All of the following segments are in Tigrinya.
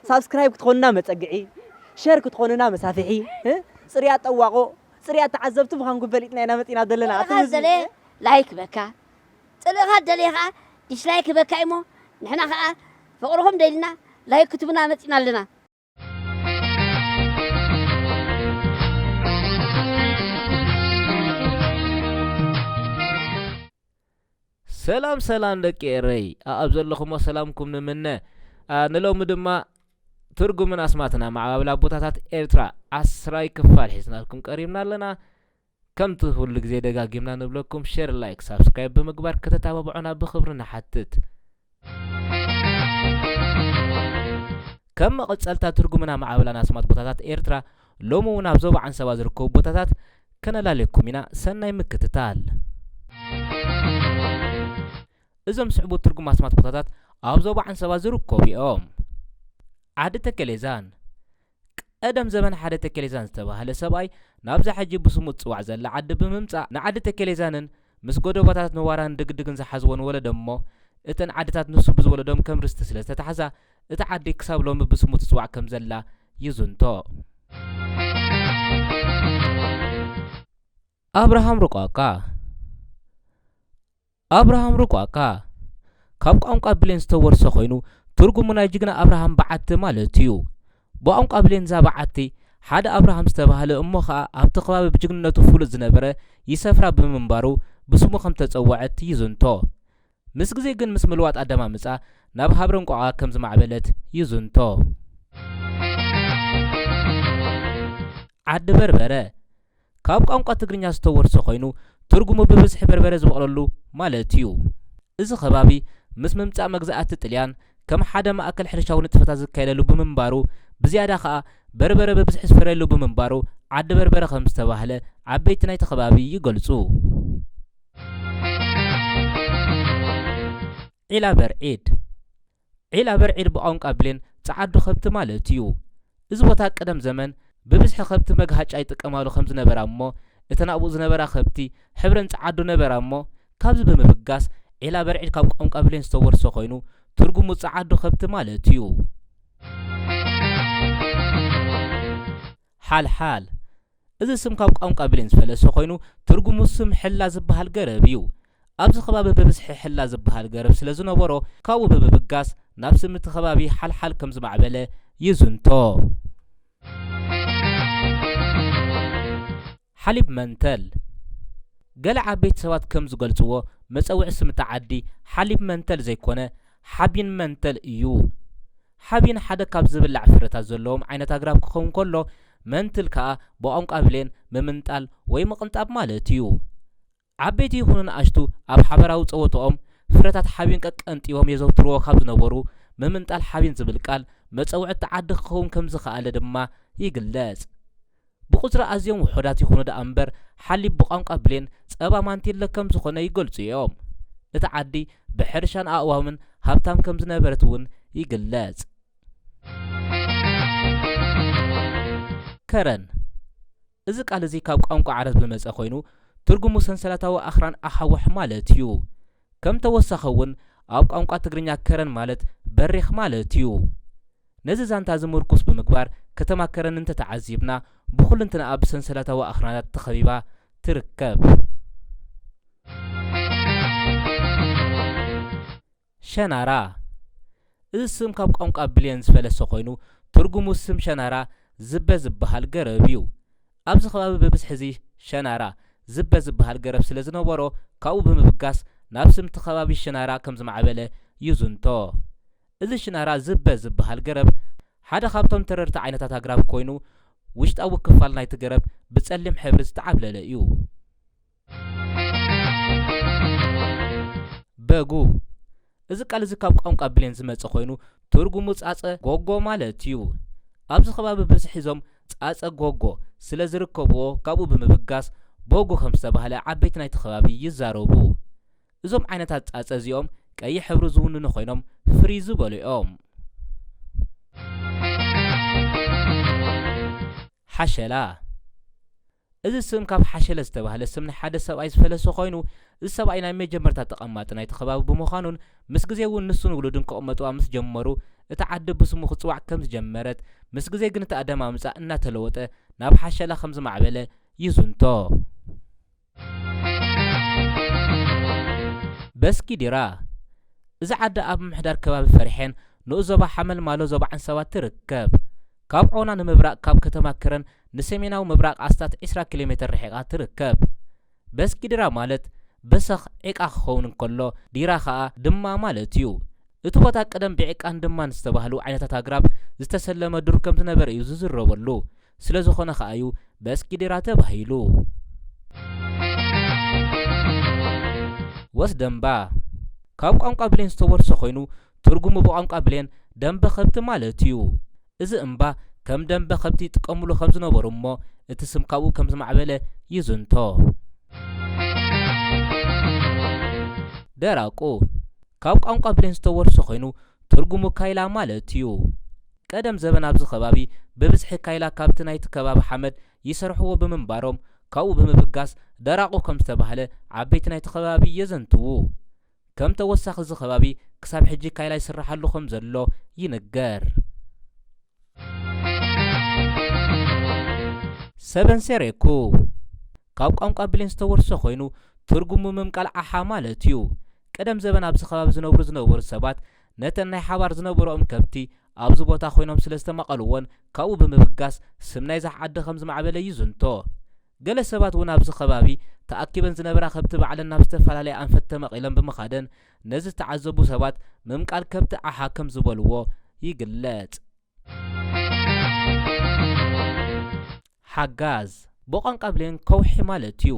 ሳብስክራይብ ክትኾኑና መጸግዒ፣ ሸር ክትኾኑና መሳፍሒ፣ እ? ጽርያ ጠዋቆ፣ ጽርያ ተዓዘብቲ ምዃንኩም ፈሊጥና ኢና መጺና ዘለና። ጽልእኻ ኣትም ህዝቢ፣ ደለ እ? ላይክ በካ፣ ጽልእኻ ደለ ኸኣ ዲስላይክ በካ እሞ፣ ንሕና ኸኣ ፍቕርኹም ደሊና ላይክ ክትቡና መጺና ኣለና። ሰላም ሰላም ደቂ ኤረይ፣ ኣኣብ ዘለኹሞ ሰላምኩም ንምነ። ኣ፣ ንሎሚ ድማ ትርጉምን ኣስማትን ኣመዓባብላ ቦታታት ኤርትራ ዓስራይ ክፋል ሒዝናልኩም ቀሪብና ኣለና። ከምቲ ኩሉ ግዜ ደጋጊምና ንብለኩም፣ ሸር፣ ላይክ፣ ሳብስክራይብ ብምግባር ከተተባብዑና ብኽብሪ ንሓትት። ከም መቐጸልታ ትርጉምን ኣመዓብላን ኣስማት ቦታታት ኤርትራ፣ ሎሚ እውን ኣብ ዞባ ዓንሰባ ዝርከቡ ቦታታት ከነላልየኩም ኢና። ሰናይ ምክትታል። እዞም ዝስዕቡ ትርጉም ኣስማት ቦታታት ኣብ ዞባ ዓንሰባ ዝርከቡ እዮም። ዓዲ ተከሌዛን። ቀደም ዘበን ሓደ ተከሌዛን ዝተባህለ ሰብኣይ ናብዛ ሕጂ ብስሙ እትጽዋዕ ዘላ ዓዲ ብምምጻእ፣ ንዓዲ ተከሌዛንን ምስ ጎደቦታት ንዋራን ድግድግን ዝሓዝወን ወለዶ እሞ፣ እተን ዓድታት ንሱ ብዝወለዶም ከም ርስቲ ስለ ዝተታሕዛ፣ እታ ዓዲ ክሳብ ሎሚ ብስሙ ትጽዋዕ ከም ዘላ ይዝንቶ። ኣብርሃም ሩቋቃ። ኣብርሃም ሩቋቃ ካብ ቋንቋ ብሌን ዝተወርሰ ኮይኑ፣ ትርጉሙ ናይ ጅግና ኣብርሃም በዓቲ ማለት እዩ። ብቋንቋ ብሌን እዛ በዓቲ፣ ሓደ ኣብርሃም ዝተባህለ እሞ ኸኣ ኣብቲ ከባቢ ብጅግንነቱ ፍሉጥ ዝነበረ ይሰፍራ ብምንባሩ፣ ብስሙ ከም ተጸውዐት ይዝንቶ። ምስ ግዜ ግን ምስ ምልዋጥ ኣደማምጻ ናብ ሃብረን ቋንቋ ከም ዝማዕበለት ይዝንቶ። ዓዲ በርበረ ካብ ቋንቋ ትግርኛ ዝተወርሰ ኮይኑ፣ ትርጉሙ ብብዝሒ በርበረ ዝበቑለሉ ማለት እዩ። እዚ ከባቢ ምስ ምምጻእ መግዛእቲ ጥልያን ከም ሓደ ማእከል ሕርሻዊ ንጥፈታት ዝካየደሉ ብምንባሩ፣ ብዝያዳ ኸኣ በርበረ ብብዝሒ ዝፍረየሉ ብምንባሩ፣ ዓዲ በርበረ ከም ዝተባህለ ዓበይቲ ናይቲ ከባቢ ይገልጹ። ዒላ በርዒድ። ዒላ በርዒድ ብቋንቋ ብሌን ጸዓዱ ከብቲ ማለት እዩ። እዚ ቦታ ቀደም ዘመን ብብዝሒ ከብቲ መግሃጫ ይጥቀማሉ ከም ዝነበራ እሞ፣ እተን ኣብኡ ዝነበራ ከብቲ ሕብረን ጸዓዱ ነበራ እሞ፣ ካብዚ ብምብጋስ ዒላ በርዒድ ካብ ቋንቋ ብሌን ዝተወርሰ ኮይኑ፣ ትርጉሙ ጸዓዱ ከብቲ ማለት እዩ። ሓልሓል። እዚ ስም ካብ ቋንቋ ብሌን ዝፈለሰ ኮይኑ፣ ትርጉሙ ስም ሕላ ዝበሃል ገረብ እዩ። ኣብዚ ከባቢ ብብዝሒ ሕላ ዝበሃል ገረብ ስለ ዝነበሮ፣ ካብኡ ብምብጋስ ናብ ስም እቲ ከባቢ ሓልሓል ከም ዝማዕበለ ይዝንቶ። ሓሊብ መንተል። ገለ ዓበይቲ ሰባት ከም ዝገልጽዎ፣ መጸውዒ ስም እታ ዓዲ ሓሊብ መንተል ዘይኮነ፣ ሓቢን መንተል እዩ። ሓቢን ሓደ ካብ ዝብላዕ ፍረታት ዘለዎም ዓይነት ኣግራብ ክኸውን ከሎ፣ መንትል ከኣ ብቋንቋ ብሌን ምምንጣል ወይ ምቕንጣብ ማለት እዩ። ዓበይቲ ይኹኑ ንኣሽቱ ኣብ ሓበራዊ ጸወትኦም ፍረታት ሓቢን ቀቀንጢቦም የዘውትርዎ ካብ ዝነበሩ፣ ምምንጣል ሓቢን ዝብል ቃል መጸውዒ እታ ዓዲ ክኸውን ከም ዝኸኣለ ድማ ይግለጽ። ብቁጽሪ ኣዝዮም ውሑዳት ይኹኑ ደኣ እምበር፣ ሓሊብ ብቋንቋ ብሌን ጸባ ማንቲለ ከም ዝኾነ ይገልጹ እዮም። እታ ዓዲ ብሕርሻን ኣእዋምን ሃብታም ከም ዝነበረት እውን ይግለጽ። ከረን። እዚ ቃል እዚ ካብ ቋንቋ ዓረብ ዝመጸ ኮይኑ፣ ትርጉሙ ሰንሰለታዊ ኣኽራን ኣኻውሕ ማለት እዩ። ከም ተወሳኺ እውን ኣብ ቋንቋ ትግርኛ ከረን ማለት በሪኽ ማለት እዩ። ነዚ ዛንታ እዚ ምርኩስ ብምግባር ከተማ ከረን እንተተዓዚብና፣ ብኹልንትናኣ ብሰንሰለታዊ ኣኽራናት ተኸቢባ ትርከብ። ሸናራ። እዚ ስም ካብ ቋንቋ ብሌን ዝፈለሰ ኮይኑ፣ ትርጉሙ ስም ሸናራ ዝበ ዝበሃል ገረብ እዩ። ኣብዚ ከባቢ ብብዝሒ እዚ ሸናራ ዝበ ዝበሃል ገረብ ስለ ዝነበሮ፣ ካብኡ ብምብጋስ ናብ ስም እቲ ከባቢ ሽናራ ከም ዝማዕበለ ይዝንቶ። እዚ ሽናራ ዝበ ዝበሃል ገረብ ሓደ ካብቶም ተረርቲ ዓይነታት ኣግራብ ኮይኑ፣ ውሽጣዊ ክፋል ናይቲ ገረብ ብጸሊም ሕብሪ ዝተዓብለለ እዩ። በጉ። እዚ ቃል እዚ ካብ ቋንቋ ብሌን ዝመጸ ኮይኑ፣ ትርጉሙ ጻጸ ጎጎ ማለት እዩ። ኣብዚ ከባቢ ብዝሒ እዞም ጻጸ ጎጎ ስለ ዝርከብዎ፣ ካብኡ ብምብጋስ በጉ ከም ዝተባህለ ዓበይቲ ናይቲ ከባቢ ይዛረቡ። እዞም ዓይነታት ጻጸ እዚኦም ቀይሕ ሕብሪ ዝውንኑ ኮይኖም፣ ፍርይ ዝበሉ እዮም። ሓሸላ። እዚ ስም ካብ ሓሸለ ዝተባህለ ስም ናይ ሓደ ሰብኣይ ዝፈለሰ ኮይኑ፣ እዚ ሰብኣይ ናይ መጀመርታ ተቐማጢ ናይቲ ከባቢ ብምዃኑን ምስ ግዜ እውን ንሱን ውሉድን ክቕመጥዋ ምስ ጀመሩ፣ እታ ዓዲ ብስሙ ክጽዋዕ ከም ዝጀመረት፣ ምስ ግዜ ግን እቲ ኣደማምጻ እናተለወጠ ናብ ሓሸላ ከም ዝማዕበለ ይዝንቶ። በስኪዲራ። እዛ ዓዲ ኣብ ምምሕዳር ከባቢ ፈርሔን ንኡስ ዞባ ሓመልማሎ ዞባ ዓንሰባ ትርከብ። ካብ ዖና ንምብራቕ ካብ ከተማ ከረን ንሰሜናዊ ምብራቕ ኣስታት ዕስራ ኪሎ ሜተር ርሒቓ ትርከብ። በስኪዲራ ማለት በሰኽ ዒቃ ክኸውን እንከሎ፣ ዲራ ኸኣ ድማ ማለት እዩ። እቲ ቦታ ቀደም ብዒቃን ድማን ዝተባህሉ ዓይነታት ኣግራብ ዝተሰለመ ዱር ከም ዝነበረ እዩ ዝዝረበሉ። ስለ ዝኾነ ኸኣ እዩ በስኪዲራ ተባሂሉ። ወስደንባ ካብ ቋንቋ ብሌን ዝተወርሰ ኮይኑ፣ ትርጉሙ ብቋንቋ ብሌን ደንበ ከብቲ ማለት እዩ። እዚ እምባ ከም ደንበ ከብቲ ይጥቀምሉ ከም ዝነበሩ እሞ፣ እቲ ስም ካብኡ ከም ዝማዕበለ ይዝንቶ። ደራቁ ካብ ቋንቋ ብሌን ዝተወርሰ ኮይኑ፣ ትርጉሙ ካይላ ማለት እዩ። ቀደም ዘበን ኣብዚ ከባቢ ብብዝሒ ካይላ ካብቲ ናይቲ ከባቢ ሓመድ ይሰርሕዎ ብምንባሮም፣ ካብኡ ብምብጋስ ደራቁ ከም ዝተባህለ ዓበይቲ ናይቲ ከባቢ የዘንትዉ። ከም ተወሳኺ እዚ ከባቢ ክሳብ ሕጂ ካይላ ይስርሓሉ ከም ዘሎ ይንገር። ሰበን ሴሬኩ ካብ ቋንቋ ብሌን ዝተወርሰ ኮይኑ፣ ትርጉሙ ምምቃል ዓሓ ማለት እዩ። ቀደም ዘበን ኣብዚ ከባቢ ዝነብሩ ዝነበሩ ሰባት ነተን ናይ ሓባር ዝነበረኦም ከብቲ ኣብዚ ቦታ ኮይኖም ስለ ዝተማቐልዎን ካብኡ ብምብጋስ ስም ናይዛ ዓዲ ከም ዝማዕበለ ይዝንቶ። ገለ ሰባት እውን ኣብዚ ከባቢ ተኣኪበን ዝነበራ ከብቲ ባዕለን ናብ ዝተፈላለየ ኣንፈት ተመቒለን ብምኻደን ነዚ ዝተዓዘቡ ሰባት ምምቃል ከብቲ ዓሓ ከም ዝበልዎ ይግለጽ። ሓጋዝ ብቋንቋ ብሌን ከውሒ ማለት እዩ።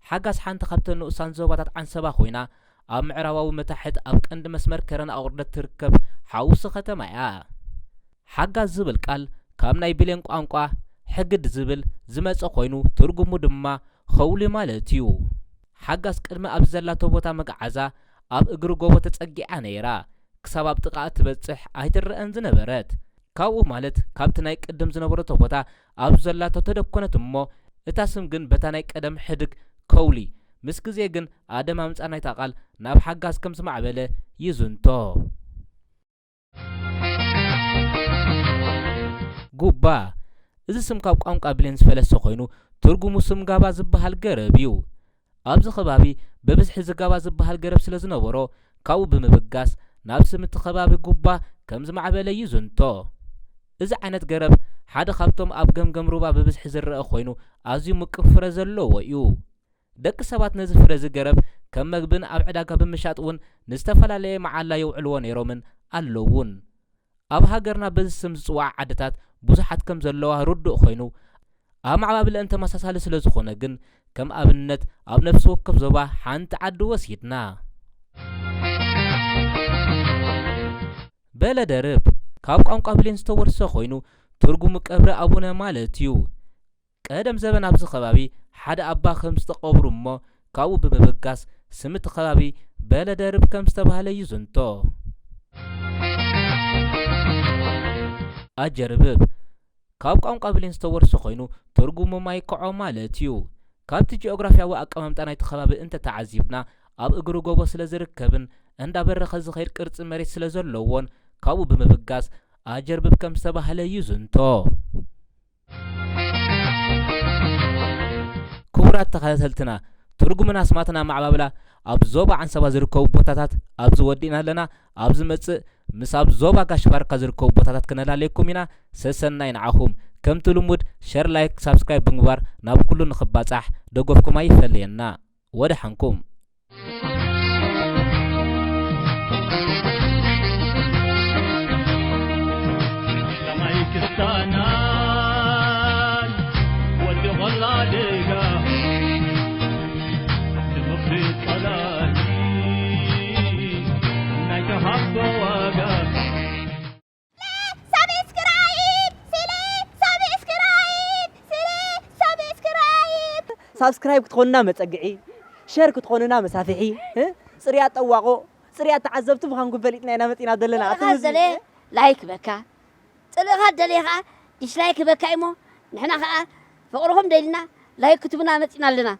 ሓጋዝ ሓንቲ ካብተን ንኡሳን ዞባታት ዓንሰባ ኮይና፣ ኣብ ምዕራባዊ መታሕት ኣብ ቀንዲ መስመር ከረን ኣቑርደት ትርከብ ሓውሲ ከተማ እያ። ሓጋዝ ዝብል ቃል ካብ ናይ ብሌን ቋንቋ ሕግድ ዝብል ዝመጸ ኮይኑ፣ ትርጉሙ ድማ ኸውሊ ማለት እዩ። ሓጋዝ ቅድሚ ኣብዚ ዘላቶ ቦታ መግዓዛ ኣብ እግሪ ጎቦ ተጸጊዓ ነይራ። ክሳብ ኣብ ጥቓኣ ትበጽሕ ኣይትረኣን ዝነበረት። ካብኡ ማለት ካብቲ ናይ ቅድም ዝነበረቶ ቦታ ኣብ ዘላቶ ተደኮነት እሞ፣ እታ ስም ግን በታ ናይ ቀደም ሕድግ ከውሊ፣ ምስ ግዜ ግን ኣደማምጻ ናይታ ቃል ናብ ሓጋዝ ከም ዝማዕበለ ይዝንቶ። ጉባ፣ እዚ ስም ካብ ቋንቋ ብሌን ዝፈለሰ ኮይኑ፣ ትርጉሙ ስም ጋባ ዝበሃል ገረብ እዩ። ኣብዚ ከባቢ ብብዝሒ እዚ ጋባ ዝበሃል ገረብ ስለ ዝነበሮ፣ ካብኡ ብምብጋስ ናብ ስም እቲ ከባቢ ጉባ ከም ዝማዕበለ ይዝንቶ። እዚ ዓይነት ገረብ ሓደ ካብቶም ኣብ ገምገም ሩባ ብብዝሒ ዝረአ ኮይኑ፣ ኣዝዩ ምቅም ፍረ ዘለዎ እዩ። ደቂ ሰባት ነዚ ፍረ እዚ ገረብ ከም መግብን ኣብ ዕዳጋ ብምሻጥ እውን ንዝተፈላለየ መዓላ የውዕልዎ ነይሮምን ኣለውን። ኣብ ሃገርና በዚ ስም ዝጽውዓ ዓድታት ብዙሓት ከም ዘለዋ ርዱእ ኮይኑ፣ ኣማዕባብለአን ተመሳሳሊ ስለ ዝኾነ ግን፣ ከም ኣብነት ኣብ ነፍሲ ወከፍ ዞባ ሓንቲ ዓዲ ወሲድና። በለደርብ ካብ ቋንቋ ብሌን ዝተወርሰ ኮይኑ፣ ትርጉሙ ቀብሪ ኣቡነ ማለት እዩ። ቀደም ዘበን ኣብዚ ከባቢ ሓደ ኣባ ከም ዝተቐብሩ እሞ፣ ካብኡ ብምብጋስ ስም እቲ ከባቢ በለደርብ ከም ዝተባህለ ይዝንቶ። ኣጀርብብ ካብ ቋንቋ ብሌን ዝተወርሰ ኮይኑ፣ ትርጉሙ ማይ ክዖ ማለት እዩ። ካብቲ ጂኦግራፍያዊ ኣቀማምጣ ናይቲ ከባቢ እንተተዓዚብና፣ ኣብ እግሪ ጎቦ ስለ ዝርከብን እንዳበረኸ ዝኸይድ ቅርጺ መሬት ስለ ዘለዎን፣ ካብኡ ብምብጋስ ኣጀርብብ ከም ዝተባህለ ይዝንቶ። ክቡራት ተኸታተልትና፣ ትርጉምን ኣስማትን ኣመዓባብላ ኣብ ዞባ ዓንሰባ ዝርከቡ ቦታታት ኣብዚ ወዲእና ኣለና። ኣብ ዝመጽእ ምስ ኣብ ዞባ ጋሽ ባርካ ዝርከቡ ቦታታት ክነላልየኩም ኢና። ሰሰናይ ንዓኹም። ከምቲ ልሙድ ሸር፣ ላይክ፣ ሳብስክራይብ ብምግባር ናብ ኩሉ ንኽባጻሕ ደገፍኩም ኣይፈለየና። ወደሓንኩም። ሰማይ ክስታናይ ወዲ ቖላ ደጋ ንምኽሪ ጸላኢ ናይ ተሃቦ ዋጋ። ሳብስክራይብ ስለ ሳብስክራይብ ስለ ሳብስክራይብ ሳብስክራይብ ክትኾኑና መጸግዒ፣ ሸር ክትኾኑና መሳፍሒ፣ እ? ጽርያ ጠዋቖ፣ ጽርያ ተዓዘብቲ ምዃንኩም ፈሊጥና ኢና መጺና ዘለና። ኣቲ ጽልእኻ ሙዚ-፣ ደለ ላይክ በካ፣ ጽልእኻ ደለ ኸኣ ዲስላይክ በካ እሞ፣ ንሕና ኸኣ ፍቕርኹም ደሊና፣ ላይክ ክትብና መጺና ኣለና።